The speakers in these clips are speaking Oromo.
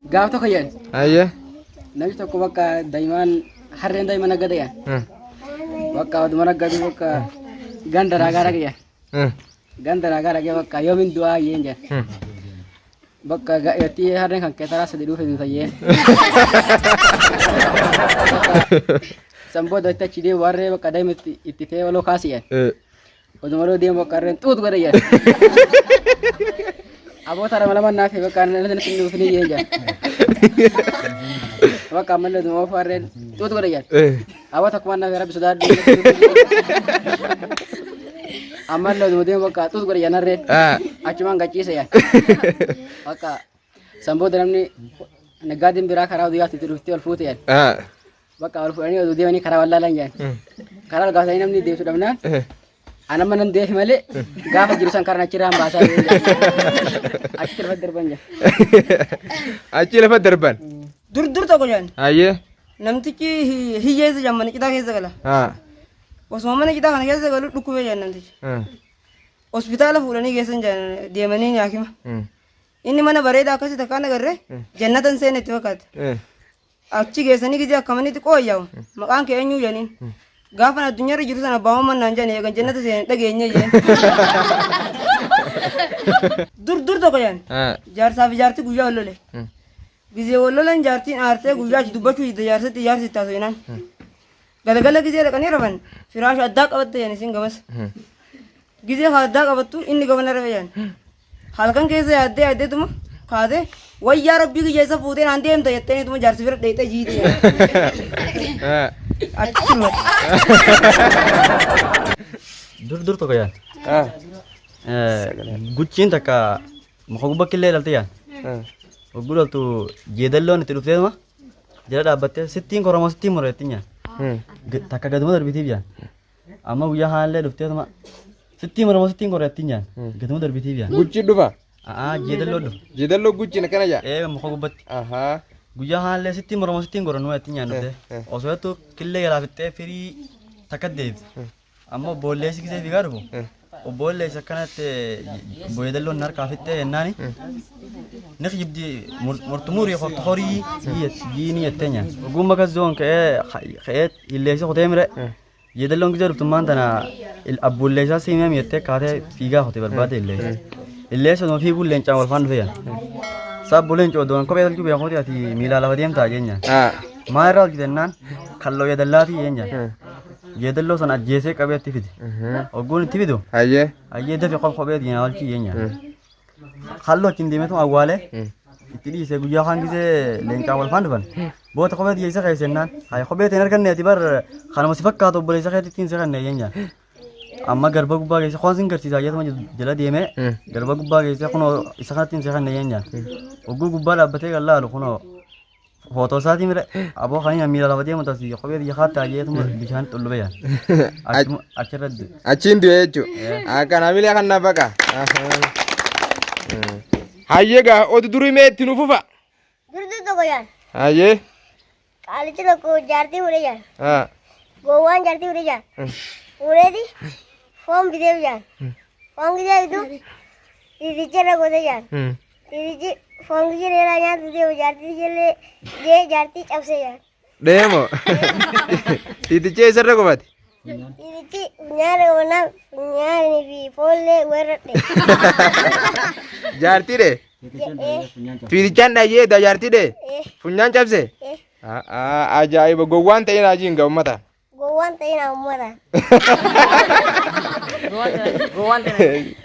Gaaf tokko jedhan Ayyee. namni tokko bakka daa'imaan harreen daa'ima naggada jedhan. Bakka oduma naggadu bakka ganda raagaa dhaqe jedhan. Ganda raagaa dhaqee bakka yoomin du'aa jeen jedhan. Bakka itti harreen kan kee taraa sadi dhufe duuta jeen. San booda itti achi deemu harree bakka daa'ima itti fe'ee waloo kaasi jedhan. Oduma loo deemu bakka harreen xuut godhe jedhan. Aboota lama lama naaf bakka natti hin dhufini jeen jedhan. Bakka ammallee oduma oofu harreen xuut godhe jedhan. Aboota akkuma naaf rabbi sodaadhu. Ammallee oduma deemu bakka xuut godhe jedhan harreen. Achumaan gachiise jedhan. Bakka san booda namni naggaadeen biraa karaa oduu yaatti itti dhuftee ol fuute jedhan. Bakka ol fuudhanii oduu deemanii karaa wallaalan jedhan. Karaa ol gaafatanii namni deemsu dhabnaan an amma nan deefi malee gaafa jiru san karaan achirraa hin baasaa jedhan. Achitti lafa darban jedhan. Achi lafa darban. Dur dur tokko jedhan. Ayyee. Namtichi hiyyeessa jedhan mana citaa keessa gala. Osuma mana citaa kana keessa galu dhukkubee jedhan namtichi. Hospitaala fuudhanii geessan jedhan deemanii haakima. Inni mana bareedaa akkasii takkaan agarre jannatan seene itti fakkaate. Achi geessanii gizee akkamanitti qooyyaa'u maqaan kee eenyuu jedhaniin. Gaafan addunyaarra jiru sana abbaa mamman naan jedhan eegan jannata seene dhageenye jedhan. Dur dur tokko jedhan. Jaarsaa fi jaartii guyyaa wal lole. Gizee wal lolan jaartiin aartee guyyaa achi dubbachuu didde jaarsatti jaarsi itti haasofnaan. Galgala gizee dhaqanii rafan firaasha addaa qabatte jedhan isin gamas. Gizee haa addaa qabattu inni gamana rafe jedhan. Halkan keessa yaaddee yaaddeetuma kaatee wayyaa rabbii kiyya isa fuutee naan deemta jetteetuma jaarsi bira dheeyxee jiite. Achi dhuma. Dur dur tokko yaan. Guchiin takka muka gubbaa killee dhalti yaan. Hogguu dhaltu jeedalloon itti dhufteetuma jala dhaabbattee sittiin koromoo sittiin mura jettiin yaan. Takka gaduma darbitiif yaan. Amma guyyaa haallee dhufteetuma sittii maramoo sittiin qorattiin jaan. Gatuma darbitiif jaan. Guchi dhufa. A'aa jeedalloo dhufa. Jeedalloo guchiin akkana jaa. Ee muka gubbatti. Ahaa. Guyyaa haallee sittii maramoo sittiin qorannuu jettiin jaan dhuftee. Osoo jettu killee jalaa fixxee firii takka deebite. Amma obboolleessi gisee fiigaa dhufu. Obboolleessi akkanatti jeedalloon harkaa fixxee jennaani. Ni kijibdi murtumurii hortu horii jiinii jettee nyaan. Ogummaa kas zoon ka'ee ka'ee illeessi kutee mire. Yeedalloon gisee dhuftummaan tana abboollee isaa siimee mi'attee kaatee fiigaa kute barbaade illeessa. Illeessa oduma fiiguun leencaan wal faana dhufe yaa. Sabbo leenca odoon kophee tolchuu beekuuti ati miilaa lafa deemtaa jeenyaan. Maal irraa hojjete jennaan kalloo yeedallaatii jeenyaan. Yeedalloo sana ajjeesee qabee itti fide. Ogguun itti fidu Hayyee. hayyee dafi kophee diinaa olchii jeenyaan. Halluu achiin deemetu awwaalee itti dhiise guyyaa kaan gisee leencaan wal faan dhufan. Boota kophee dhiyeessa keessa jennaan. Hayi kophee ta'in arganne ati bar kanuma si fakkaatu obboleessa keetti ittiin si kanne jeenyaan. Amma garba gubbaa keessa koon sin garsiisaa jeetuma jala deemee garba gubbaa keessa kunoo isa kanatti hin si kanne jeenyaan. Ogguu gubbaa dhaabbatee kan laalu kunoo Footoo isaatii mire aboo kan inni miila lafa deemu tasi kophee biyya kaattaa jeetuma bishaan xullube yaa. Achirra du'e. Achiin du'e jechuudha. Akkana milee kan nafaqa. Hayyee gaa odu durii mee itti nu fufa. Durdu tokko jaan. Hayyee. Qaalichi tokko jaartii fuudhee jaan. Gowwaan jaartii fuudhee jaan. Fuudheeti foon biteef jaan. Foon gisee bitu rificha irra gootee jaan. Rifichi foon gisee dheeraa nyaatu deemu jaartii jallee jee jaartii cabsee jaan. Deemo. Tiitichee isarra qubate. Rifichi funyaan irra qubannaan funyaanii fi foollee weerradhe. Jaartii dhee. Jedhee Fiitichaan dhayyee da jaartii dhee. Funyaan cabse. Ajaa'iba gowwaan ta'in haajiin gaa uummata. Gowwaan ta'in uummata. Gowwaan ta'in.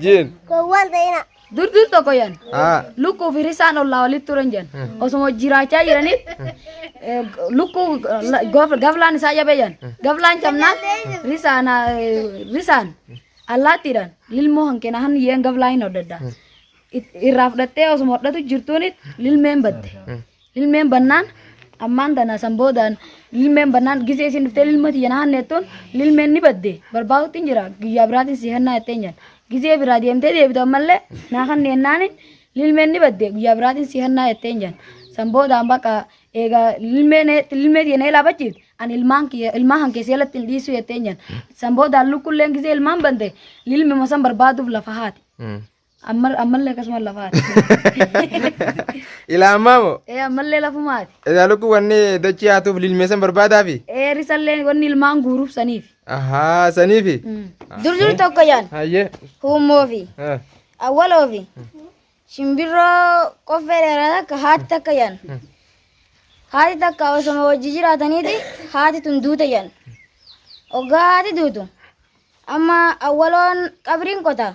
Jiin. Gowwaan ta'ina. Dur dur tokko yan. Ah. Lukkuu fi risaan ollaa walitti turan jan. Osuma jiraachaa jiraniif lukkuu gaflaan isaa jabe jan. Gaflaan cabnaan risaan risaan allaattiidhaan lilmoo hanqina han yeen gaflaa hin hodhadha. Irraa fudhattee osuma hodhatu jirtuunit lilmeen badde. Lilmeen bannaan ammaan tana san boodaan lilmeen bannaan gisee isin dhuftee lilma tiyya na hanneettuun lilmeen ni badde barbaadutti hin jira guyyaa biraatiin si hannaa jetteen jan gisee biraa deemtee deebitu ammallee naa hanneennaan lilmeen ni badde guyyaa biraatiin si hannaa jetteen jan san boodaan bakka eega lilmeen lilmee tiyya na ilaafachiifte ani ilmaan kiyya ilmaan kan keessee alatti hin dhiisuu jetteen jan san boodaan lukkulleen gisee ilmaan bante lilmima san barbaaduuf lafa haati. Ammallee akkasuma lafaati. Ilaa ammaa moo? Ee ammallee lafumaati. Edaa lukkuu wanni dachii haatuuf lilmeessan barbaadaafi? Ee risallee wanni ilmaan guuruuf saniif. Ahaa saniifi? Dur dur tokko jaan Hayyee. huummoo fi Ah. awwaloo fi shimbirroo qoffee dheeraa takka haati takka jaan. Haati takka osoma wajji jiraataniiti haati tun duute jaan. Oggaa haati duutu amma awwaloon qabriin qota.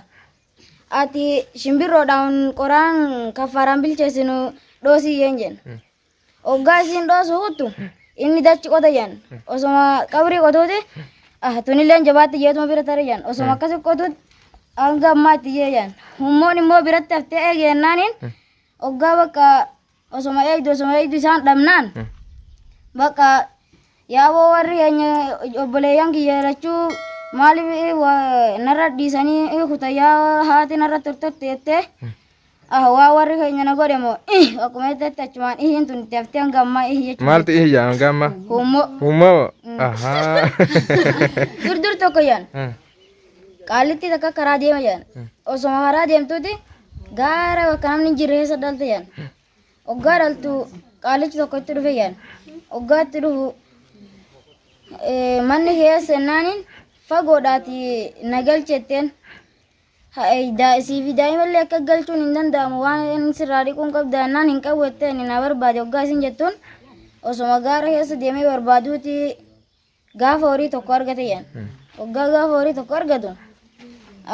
Ati shimbirroodhaan qoraan kaffaaraan bilcheessinu dhoosii jeen jeen. Oggaa isiin dhoosu kuttu inni dachi qota jeen. Osoma qabrii qotuuti ah tunilleen jabaatti jeetuma bira tare jeen. Osoma akkasi qotuutti hanga ammaa itti jee jeen. Hummoon immoo biratti haftee eege jennaaniin oggaa bakka osoma eegdu osoma eegdu isaan dhabnaan bakka yaaboo warri keenya obboleeyyan kiyya lachuu maaliif narra dhiisanii kutayyaa haati narra tortorte jettee ah waa warri keenya na godhe moo ih akkuma jettetti achumaan ihiin tun itti haftee hanga ammaa ihi jechuudha. Maaltu ihi jaa hanga ammaa? Hummoo Hummoo. Ahaa. dur dur tokko jaan Qaallitti takka karaa deema jedhan. Osoma karaa deemtuuti gaara bakka namni hin jirre keessa dhalte jedhan. Oggaa dhaltu qaallichi tokko itti dhufe jedhan. Oggaa itti dhufu manni keessa jennaaniin fagoodhaati na galchetteen. Isii fi daa'imallee akka galchuun hin danda'amu waan inni sirraa dhiquun qabda jennaan hin qabu jetteen na barbaade oggaa isin jettuun osoma gaara keessa deemee barbaaduuti Gaafa horii tokko argate jedhan. Waggaa gaafa horii tokko argatu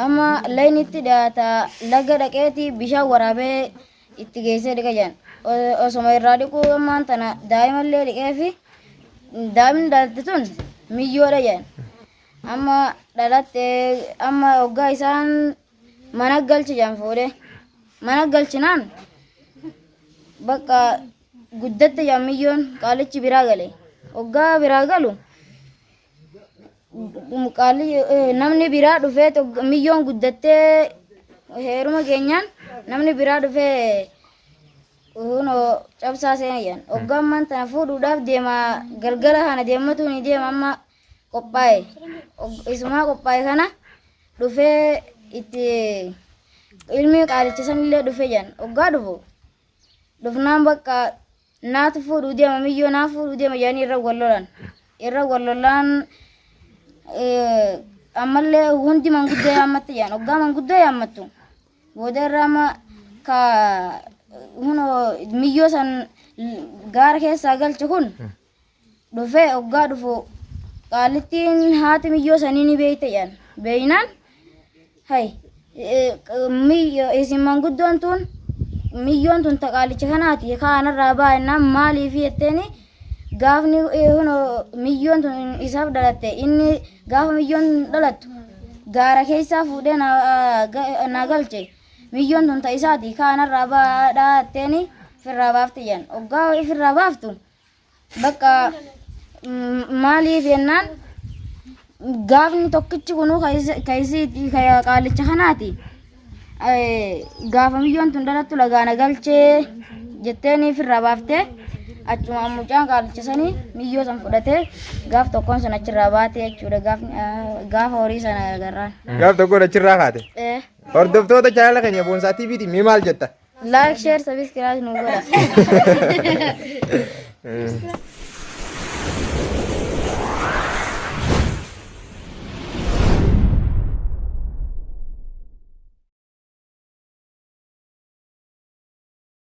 amma layni itti dhiyaata laga dhaqeeti bishaan waraabee itti geessee dhiqa jedhan. Osoma irraa dhiquu ammaan tana daa'imallee dhiqee fi daa'imni dhalatte tun miyyoodha jedhan. Amma dhalatte amma waggaa isaan mana galche jedhan fuudhee. Mana galchinaan bakka guddatte jedhan miyyoon qaalichi biraa gale. Hoggaa biraa galu qaalli namni biraa dhufee miyyoon guddattee heeruma keenyaan namni biraa dhufee kunoo cabsaa seena jedhan. Hoggaa ammaan tana fuudhuudhaaf deema galgala kana deemmatu ni deema amma qophaa'e. Isumaa qophaa'e kana dhufee itti ilmi qaalicha sanillee dhufe jedhan. Hoggaa dhufu dhufnaan bakka naatu fuudhuu deema miyyoo naa fuudhuu deema jedhanii irra wal lolan. Irra wal lolaan ammallee hundi manguddoo yaammatte jedhan. Hoggaa manguddoo yaammattu booda irra amma ka hunoo miyyoo san gaara keessaa galche kun dhufee hoggaa dhufu qaallittiin haati miyyoo sanii ni beeyte jedhan. Beeynaan hay isin manguddoon tun miyyoon tun ta qaalicha kanaati kaanarraa baa jennaan maaliif jetteeni gaafni hunoo miyyoon tun isaaf dhalatte inni gaafa miyyoon dhalattu gaara keessaa fuudhee na galche miyyoon tun ta isaati kaanarraa baadhaa jetteeni ofirraa baafte jedhan oggaa ofirraa baaftu Bakka maaliif jennaan gaafni tokkichi kunuu ka isiiti ka qaalicha kanaati. Gaafa miyyoon tun dhalattu lagaana galchee jetteeni ofirraa baaftee achuma mucaan qaalicha sanii miyyoo san fudhatee gaaf tokkoon sun achirraa baate jechuudha gaafa horii sana agarraan. Gaaf tokkoon achirraa kaate. Hordoftoota chaanala keenya Boonsaa TVtiin mee maal jetta? Like, share, subscribe nu godha.